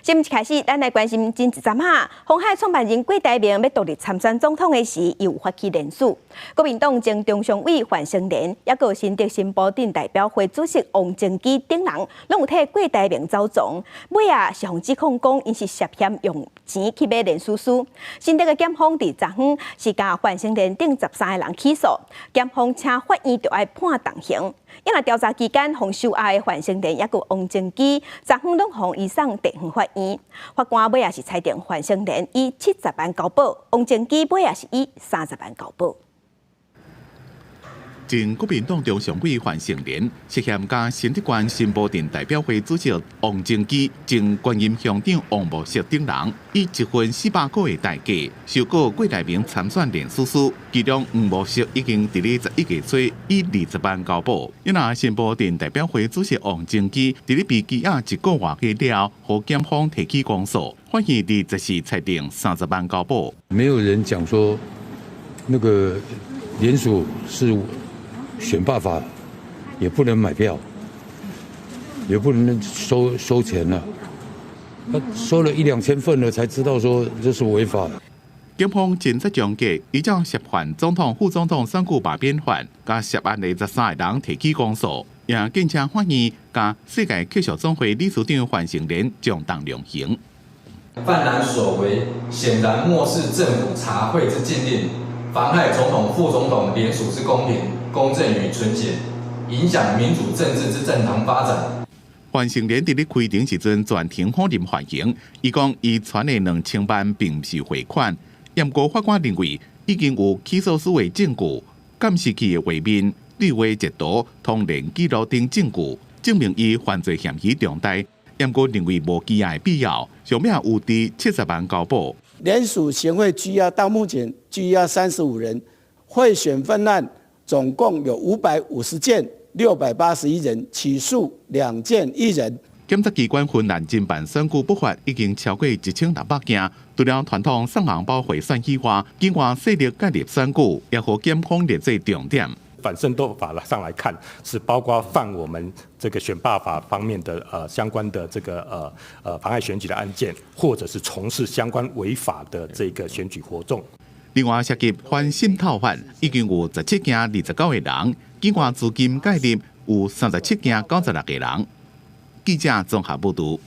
新聞開始，咱來關心前一陣仔，鴻海創辦人郭台銘欲獨立參選總統的時，有發起連署。國民黨前中常委范成廉，抑閣新竹新埔鎮代表會主席王貞基等人，攏有替郭台銘走傱。尾仔是予指控講，𪜶是涉嫌用錢去買連署書。新竹的檢方佇昨昏是共范成廉等13個人起訴，檢方請法院著愛判重刑。因為調查期間，予收押的范成廉抑閣王貞基，昨昏攏予移送地方法院。法官尾仔是裁定范成廉以70萬交保，王貞基尾仔是以30萬交保。前國民黨中常委范成廉涉嫌佮新竹縣新埔鎮代表會主席王貞基、前觀音鄉長王木石等人，以1份400塊的代價收購郭台銘參選連署書，其中黃木石已經佇咧11月初以20萬交保。因為新埔鎮代表會主席王貞基佇咧被羈押一個外月了後，予檢方提起公訴，法院佇14裁定30萬交保。沒有人講說那個聯署是選罷法，也不能買票，也不能收錢了。他收了一兩千份了，才知道說這是違法。檢方偵察終結，依照涉犯總統、副總統選舉罷免法，共涉案的13個人提起公訴，也建請法院共世界客屬總會理事長范成廉將當量刑。范男所為顯然漠視政府查賄之禁令，妨害總統、副總統聯署之公平、公正與純潔，影響民主政治之正常發展。范成廉佇咧開庭時陣全程否認犯行，伊講伊傳的2000萬並毋是匯款。毋過法官認為已經有起訴書的證據、監視器的畫面、對話截圖、通聯記錄等證據，證明伊犯罪嫌疑重大。毋過認為無羈押的必要，上尾有佇70萬交保。聯署行賄拘押到目前拘押35人，賄選犯案總共有550件，681人，起訴2件1人。檢察機關分案偵辦選舉不法已經超過1600件，除了傳統送紅包賄選以外，境外勢力介入選舉，也予檢方列做重點。反滲透法上來看，是包括犯我們這個選罷法方面的相關的這個妨礙選舉的案件，或者是從事相關違法的這個選舉活動。另外涉及反滲透法，已經有17件29個人，境外資金介入有37件96個人。記者綜合報導。